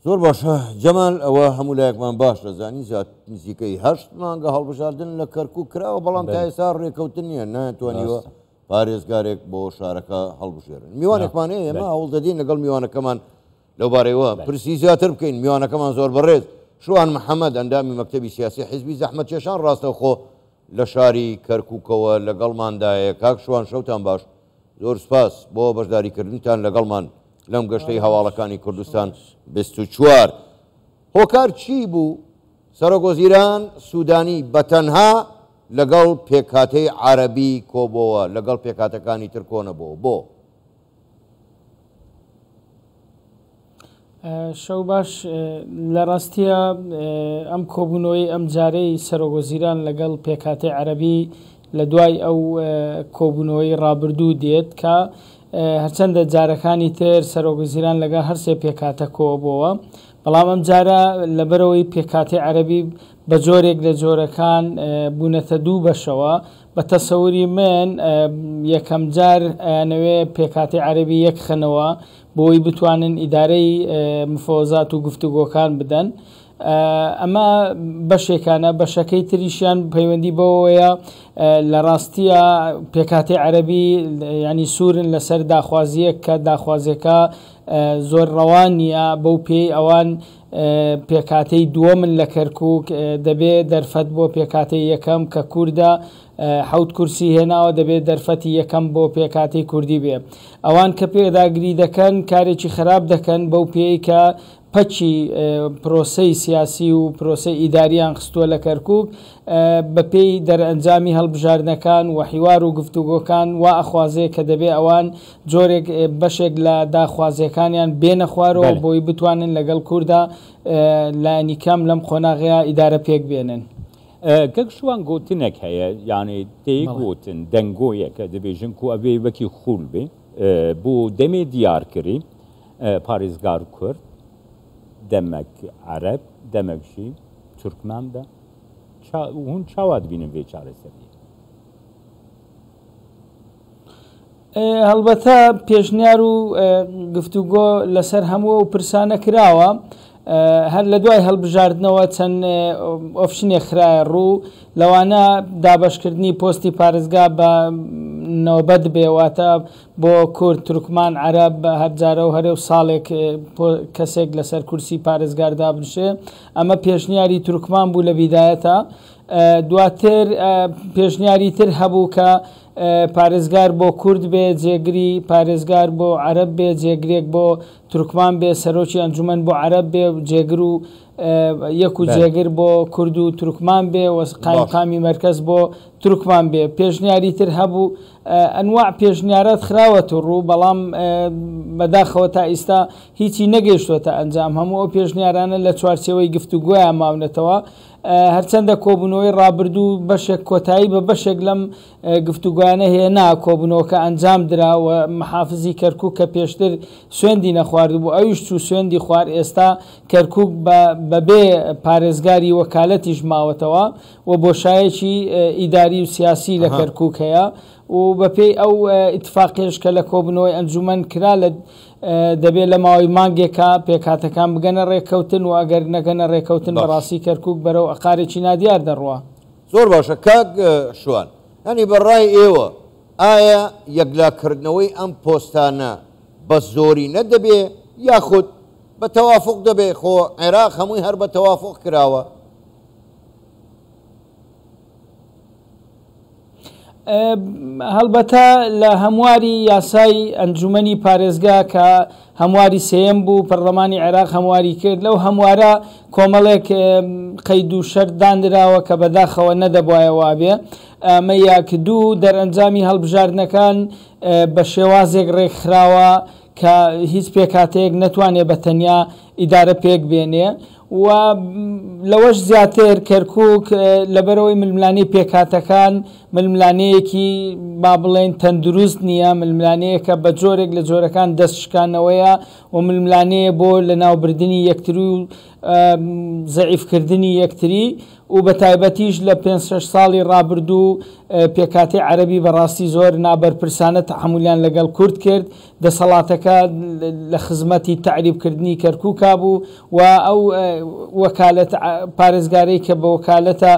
زۆر باشە جەمال، ئەوە هەموو لایەکمان باش دەزانین زیات نزیکەی هەشت مانگە هەڵبژاردن لە کەرکوک کراوە، بەڵام تا ئێستا ڕێکەوتن نییە، نەیانتوانیوە پارێزگارێک بۆ شارەکە هەڵبژێرن. میوانێکمان هەیە، ئێمە هەوڵ دەدەین لەگەڵ میوانەکەمان لەو بارەیەوە پرسی زیاتر بکەین. میوانەکەمان زۆر بەڕێز شوان محەمەد، ئەندامی مەکتەبی سیاسی حیزبی زەحمەتکێشان ڕاستەوخۆ لە شاری کەرکوکەوە لەگەڵماندایە. کاک شوان شەوتان باش، زۆر سوپاس بۆ بەشداریکردنتان لەگەڵمان لەم گەشتەی هەواڵەکانی کوردستان 24. هۆکار چی بوو سەرۆکوەزیران سودانی بەتەنها لەگەڵ پێکهاتەی عەرەبی کۆبۆوە، لەگەڵ پێکهاتەکانی تر کۆنەبۆوە؟ بۆ؟ شەو باش. لە ڕاستییا ئەم کۆبوونەوەی ئەمجارەی سەرۆکوەزیران لەگەڵ پێکهاتەی عەرەبی لە دوای ئەو کۆبوونەوەی ڕابردوو دێت کە هەرچەندە جارەکانی تر سەرۆکوەزیران لەگەڵ هەرسێ پێکهاتە کۆبۆوە، بەڵام ئەمجارە لەبەرەوەی پێکهاتەی عەرەبی بە جۆرێک لە جۆرەکان بوونەتە دوو بەشەوە، بە تەسەوری من یەکەمجار ئەیانەوێ پێکهاتەی عەرەبی یەکخەنەوە بۆی بتوانن ئیدارەی مفەوەزات و گفتوگۆکان بدەن. ئەمە بەشێکانە، بەشەکەی تریشیان پەیوەندی بەوەیە لە ڕاستیە پێکهاتەی عەرەبی ینی سوورن لەسەر داخوازیەک کە داخوازیەکە زۆر ڕەوا نییە، بەو پێی ئەوان پێکهاتەی دووەمن لە کەرکووک، دەبێ دەرفەت بۆ پێکهاتەی یەکەم کە کوردە حەوت کورسی هێناوە، دەبێت دەرفەتی یەکەم بۆ پێکهاتەی کوردی بێ. ئەوان کە پێداگری دەکەن کارێکی خراپ دەکەن بەو پێیەی کە پەکی پرۆسەی سیاسی و پرۆسەی ئیداریان خستووە لە کەرکووک، بەپێی دەرئەنجامی هەڵبژاردنەکان و حیوار و گفتوگۆکان وا ئەخوازێ کە دەبێ ئەوان جۆرێک بەشێک لە داخوازیەکانیان بێنە خوارەوە بۆی بتوانن لەگەڵ کوردا لایەنی کەم لەم قۆناغەیە ئیدارە پێک بێنن. کەک شوان گۆتنێک هەیە یانی تێ گۆتن دەنگۆیەکە دەبێژن کو ئەوێ وەکی خول بێ بۆ دەمێ دیار کری پارێزگار کورد دەمەک عەرەب دەمەک ژی تورکمان بە هون چاوا دبینن ڤێ چارەسەریە؟ هەڵبەتە پێشنیار و گفتوگۆ لەسەر هەموو ئەو پرسانە کراوە. هەر لە دوای هەڵبژاردنەوە چەند ئۆپشنێک خرایە ڕوو، لەوانە دابەشکردنی پۆستی پارێزگا بە نۆبەت بێ، واتە بۆ کورد، تورکمان، عەرەب هەر جارە و هەرێ و ساڵێک کەسێک لەسەر کورسی پارێزگار دابنشێ. ئەمە پێشنیاری تورکمان بوو لە بیدایەتە. دواتر پێشنیاری تر هەبوو کە پارێزگار بۆ کورد بێ، جێگری پارێزگار بۆ عەرەب بێ، جێگرێک بۆ تورکمان بێ، سەرۆکی ئەنجومەن بۆ عەرەب بێ، جێگر و یەک و جێگر بۆ کورد و تورکمان بێ و قایمقامی مەرکەز بۆ تورکمان بێ. پێشنیاری تر هەبوو، ئەنواع پێشنیارات خراوەتە ڕوو، بەڵام بەداخەوە تا ئیستا هیچی نەگەیشتۆتە ئەنجام. هەموو ئەو پێشنیارانە لە چوارچێوەی گفتوگۆیان ماونەتەوە. هەرچەندە کۆبوونەوەی ڕابردوو بەشێک کۆتایی بە بەشێک لەم گفتوگۆیانە هێنا، کۆبوونەوەکە ئەنجام درا و محافزی کەرکوک کە پێشتر سوێندی نەخواردبوو ئەویش چوو سوێندی خوارد، ئێستا کەرکوک بەبێ پارێزگاری وەکالەتیش ماوەتەوە و بۆشایەکی ئیداری و سیاسی لە کەرکوک هەیە و بەپێی ئەو ئیتفاقیەش کە لە کۆبوونەوەی ئەنجومەن کرا لە دەبێت لە ماوەی مانگێکا پێکهاتەکان بگەنە ڕێککەوتن و ئەگەر نەگەنە ڕێککەوتن بەڕاستی کەرکوک بەرەو ئەقارێکی نادیار دەڕوا. زۆر باشە کاک شوان یانی بە ڕای ئێوە ئایا یەکلاکردنەوەی ئەم پۆستانە بە زۆرینە دەبێ یاخود بە تەوافوق دەبێ خۆ عێراق هەمووی هەر بە تەوافوق کراوە؟ هەڵبەتە لە هەمواری یاسای ئەنجومەنی پارێزگا کە هەمواری سێیەم بوو پەرلەمانی عێراق هەمواری کرد، لەو هەموارە کۆمەڵێک قەید و شەرت دانراوە کە بەداخەوە نەدەبوایە وابێ. ئەمە یەک. دوو، دەرئەنجامی هەڵبژاردنەکان بە شێوازێک ڕێکخراوە کە هیچ پێکهاتەیەک نەتوانێ بە تەنیا ئیدارە پێک بێنێ. و لەوەش زیاتر کەرکوک لەبەرئەوەی ململانێی پێکهاتەکان ململانێیەکی با بڵێین تەندروست نییە، ململانێیەکە بە جۆرێک لە جۆرەکان دەست شکانەوەیە و ململانێیە بۆ لەناوبردنی یەکتری و زەعیفکردنی یەکتری و بە تایبەتیش لە پێنج شەش ساڵی ڕابردوو پێکهاتەی عەرەبی بەڕاستی زۆر نابەرپرسانە تەحەمولیان لەگەڵ کورد کرد، دەسەڵاتەکە لە خزمەتی تەعریبکردنی کەرکوکا بوو و ئەو وەکالەت پارێزگارەی کە بە وەکالەتە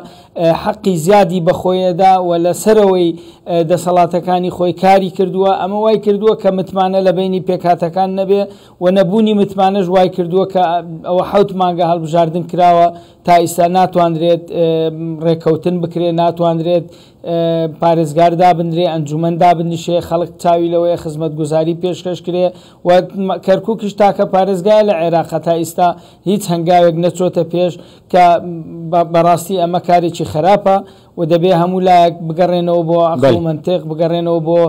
حەقی زیادی بە خۆیەدا و لە سەرەوەی دەسەڵاتەکانی خۆی کاری کردووە، ئەمە وای کردووە کە متمانە لە بەینی پێکهاتەکان نەبێ و نەبوونی متمانەش وای کردووە کە ئەوە حەوت مانگە هەڵبژاردن کراوە تا ئیستا ناتوانرێت ڕێککەوتن بکرێت، ناتوانرێت پارێزگار دابنرێ، ئەنجومەن دابنیشێ، خەڵک چاوی لەوەیە خزمەتگوزاری پێشکەش کرێ و کەرکوکیش تاکە پارێزگایە لە عێراق تا ئیستا هیچ هەنگاوێک نەچۆتە پێش کە بەڕاستی ئەمە کارێکی خراپە و دەبێ هەموو لایەک بگەڕێنەوە بۆ عەقڵ و مەنتق، بگەڕێنەوە بۆ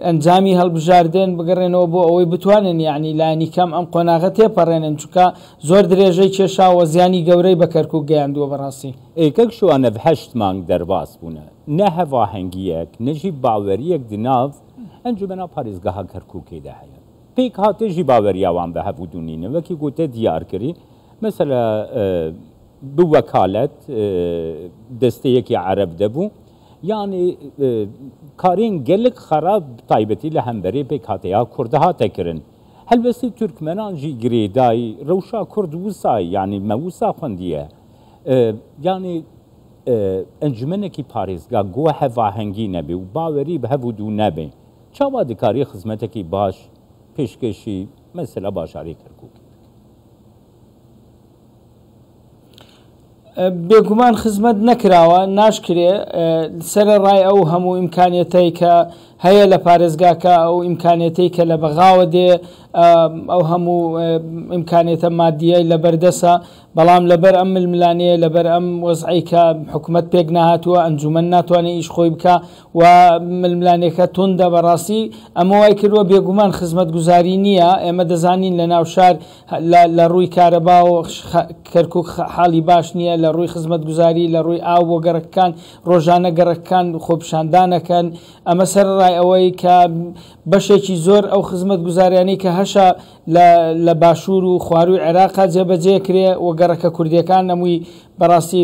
ئەنجامی هەڵبژاردن، بگەڕێنەوە بۆ ئەوەی بتوانن یەعنی لانی کەم ئەم قۆناغە تێپەڕێنن، چونکە زۆر درێژەی کێشاوە زیانی گەورەی بە کەرکوک گەیاندووە بەڕاستی. ئێ کەک شوان ئەڤ هەشت مانگ دەرباس بوونە نە هەڤاهەنگیەک نە ژی باوەریەک د ناڤ ئەنجومەنا پارێزگەها کەرکوکێ دە هەیە. پێکهاتێ ژی باوەریا وان بە هەڤ و نینە وەکی گو تە دیار کری مەسەلە ب وەکالەت دەستەیەکی عەرەب دەبوو یانی کارێن گەلک خەراب تایبەتی لە هەمبەرێ پێکهاتەیا کورد هاتە کرن. هەلوێستی تورکمەنان ژی گرێدای رەوشا کورد وسای یانی مە وسا خوەندیە یانی ئەنجومەنەکی پارێزگا گۆ هەڤاهەنگی نەبێ و باوەری بە هەڤ و دوو نەبێ چاوا دکاری خزمەتەکی باش پێشکەشی مەسەلا باژارێ کەرکوکی بکە؟ بێگومان خزمەت نەکراوە، ناشکرێ، سەرەڕای ئەو هەموو ئیمکانیەتەی کە هەیە لە پارێزگاکە، ئەو ئیمکانیەتەی کە لە بەغاوە دێ، ئەو هەموو ئیمکانیەتە مادیەی لەبەردەسە، بەڵام لەبەر ئەم ململانێیە، لەبەر ئەم وەزعەی کە حکومەت پێک نەهاتووە، ئەنجومەن ناتوانێ ئیش خۆی بکا و ململانێکە توندە، بەڕاستی ئەمە وای کردووە بێگومان خزمەتگوزاری نییە، ئێمە دەزانین لە ناو شار لە ڕووی کارەباوە کەرکوک حاڵی باش نییە، لە ڕووی خزمەتگوزاری، لە ڕووی ئاو بۆ گەڕەکەکان، ڕۆژانە گەڕەکەکان خۆپیشاندانەکەن، ئەمە سەرەڕای ئەوەی کە بەشێکی زۆر ئەو خزمەتگوزاریانەی کە هەشە لە باشوور و خوارووی عێراقا جێبەجێ کرێ و گەڕەکە کوردیەکان هەمووی بەڕاستی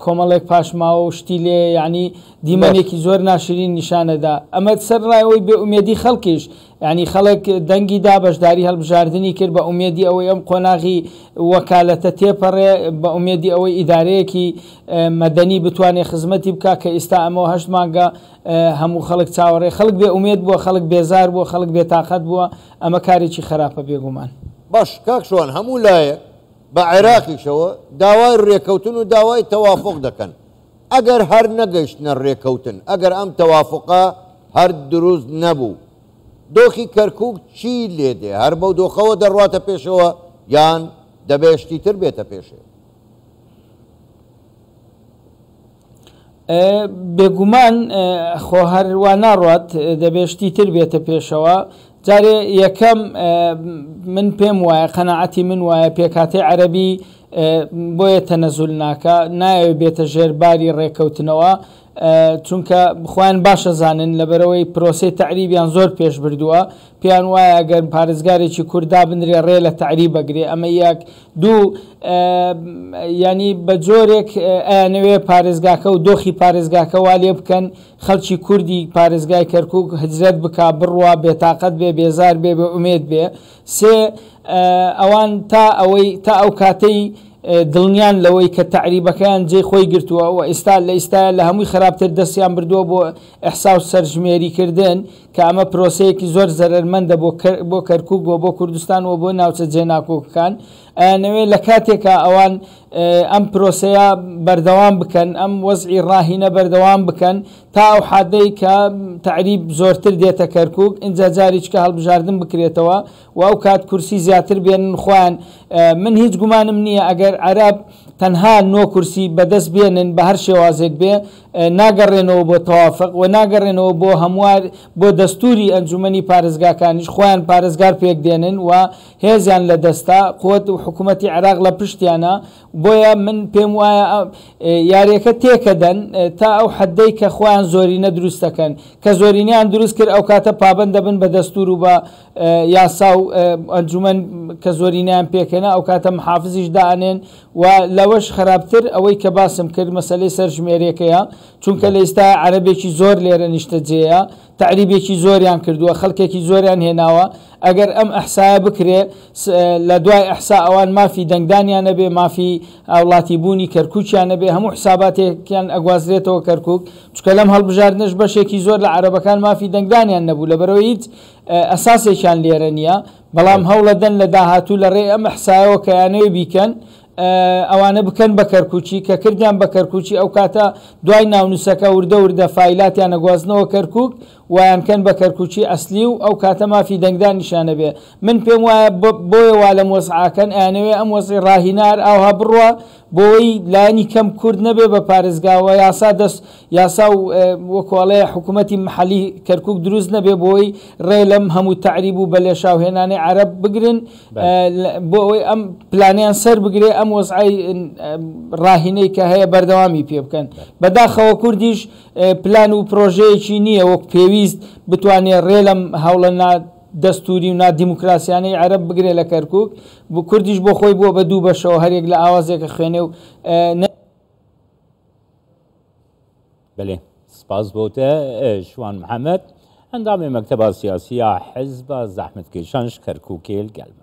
کۆمەڵێک پاشماوە و شتی لێ یعنی دیمەنێکی زۆر ناشرین نیشانەدا. ئەمە سەرەڕای ئەوەی بێ ئومێدی خەڵکیش یانی خەڵک دەنگی دا، بەشداری هەڵبژاردنی کرد بە ئومێدی ئەوەی ئەم قۆناغی وەکالەتە تێپەڕێ، بە ئومێدی ئەوەی ئیدارەیەکی مەدەنی بتوانێ خزمەتی بکا کە ئیستا ئەمەوە هەشت مانگە هەموو خەڵک چاوەڕێ، خەڵک بێ ئومێد بووە، خەڵک بێزار بووە، خەڵک بێتاقەت بووە، ئەمە کارێکی خەراپە بێگومان. باش کاک شوان هەموو لایەک بە عێراقیشەوە داوای رێکەوتن و داوای تەوافوق دەکەن، ئەگەر هەر نەگەیشتنە رێکەوتن، ئەگەر ئەم تەوافوقە هەر دروست نەبوو، دۆخی کەرکوک چی لێدێ؟ هەر بەو دۆخەوە دەڕواتە پێشەوە یان دەبێ شتی تر بێتە پێشێ؟ بێگومان خۆ هەر وا ناڕوات، دەبێ شتی تر بێتە پێشەوە. جارێ یەکەم من پێم وایە، قەناعەتی من وایە پێکهاتەی عەرەبی بۆیە تەنەزول ناکا، نایەوێ بێتە ژێر باری ڕێکەوتنەوە، چونکە خۆیان باش ئەزانن لەبەرئەوەی پرۆسەی تەعریبیان زۆر پێش بردووە، پێیان وایە ئەگەر پارێزگارێکی کورد دابنرێ ڕێ لە تەعریب ئەگرێ، ئەمە یەک. دوو، یانی بە جۆرێک ئەیانەوێ پارێزگاکە و دۆخی پارێزگاکە وا لێ بکەن خەڵکی کوردی پارێزگای کەرکووک هجرەت بکا، بڕوا، بێتاقەت بێ، بێزار بێ، بێ ئومێد بێ. سێ، ئەوان تا ئەوەی تا ئەو کاتەی دڵنیان لەوەی کە تەعریبەکەیان جێی خۆی گرتووە و ئیستا لە ئیستایا لە هەمووی خراپتر دەستیان بردووە بۆ ئیحسا و سەرژمێری کردن کە ئەمە پرۆسەیەکی زۆر زەرەرمەندە بۆ بۆ کەرکووک و بۆ کوردستان و بۆ ناوچە جێناکۆکەکان. ئەیانەوێ لە کاتێکا ئەوان ئەم پرۆسەیە بەردەوام بکەن، ئەم وەزعی ڕاهینە بەردەوام بکەن تا ئەو حادەی کە تەعریب زۆرتر دێتە کەرکوک، ئینجا جاریچکە هەڵبژاردن بکرێتەوە و ئەو کات کورسی زیاتر بێنن خۆیان. من هیچ گومانم نییە ئەگەر عەرەب تەنها نۆ کورسی بەدەست بێنن بە هەر شێوازێک بێ ناگەڕێنەوە بۆ تەوافق و ناگەڕێنەوە بۆ هەموار بۆ دەستوری ئەنجومەنی پارێزگاکانیش خۆیان پارێزگار پێک دێنن و هێزیان لە دەستە قوت و حکوومەتی عێراق لە پشتیانە بۆیە من پێم وایە یاریەکە تێکەدەن تا ئەو حەدەی کە خۆیان زۆرینە دروست دەکەن کە زۆرینەیان دروست کرد ئەو کاتە پابەند دەبن بە دەستور و بە یاسا و ئەنجومەن کە زۆرینەیان پێکهێنا ئەو کاتە محافزیش دائەنێن و لەوەش خراپتر ئەوەی کە باسم کرد مەسەلەی سەرژمێریەکەیە چونکە لە ئیستا عەرەبێکی زۆر لێرە نیشتەجێیە تەعریبێکی زۆریان کردووە خەڵکێکی زۆریان هێناوە ئەگەر ئەم ئەحسایە بکرێ لە دوای ئەحسا ئەوان مافی دەنگدانیان نەبێ مافی هاوڵاتی بوونی کەرکوکیان نەبێ هەموو حساباتێکیان ئەگوازرێتەوە کەرکوک چونکە لەم هەڵبژاردنەش بەشێکی زۆر لە عەرەبەکان مافی دەنگدانیان نەبوو لەبەرئەوەی هیچ ئەساسێکیان لێرە نییە بەڵام هەوڵەدەن لە داهاتوو لە ڕێی ئەم ئەحسایەوە کە یانەوێ بیکەن ئەوانە بکەن بە کەرکوکی کە کردیان بە کەرکوکی ئەو کاتە دوای ناونووسەکە وردە وردە فایلاتیان ئەگوازنەوە کەرکوک وایان کەن بە کەرکوکی ئەسلی و ئەو کاتە مافی دەنگدانیشیان ئەبێ من پێم وایە بۆیە وا لەم وەزعاکەن ئەیانەوێ ئەم وەزعی ڕاهینار ئاوها بڕوا بۆوەی لایەنی کەم کورد نەبێ بە پارێزگا و یاسا دەست یاسا و وەکو ئەڵێ حکوومەتی محەلی کەرکوک دروست نەبێ بۆی ڕێ لەم هەموو تەعریب و بەلێشاو هێنانەی عەرەب بگرن بۆ ئەوەی ئەم پلانیان سەر بگرێ ئەم وەزعی ڕاهینەی کە هەیە بەردەوامی پێ بکەن بەداخەوە کوردیش پلان و پرۆژەیەکی نییە وەک پێویست بتوانێ ڕێ لەم هەوڵە نا دەستوری و نادیموکراسیانەی عەرەب بگرێ لە کەرکوک کوردیش بۆ خۆی بووە بە دوو بەشەوە هەریەک لە ئاوازێکە خوێنێ و بەلێ سپاس بۆ تە شوان محەمەد ئەندامی مەکتەبا سیاسیە حزبا زەحمەتکێشانش کەرکوکێل گەلمە.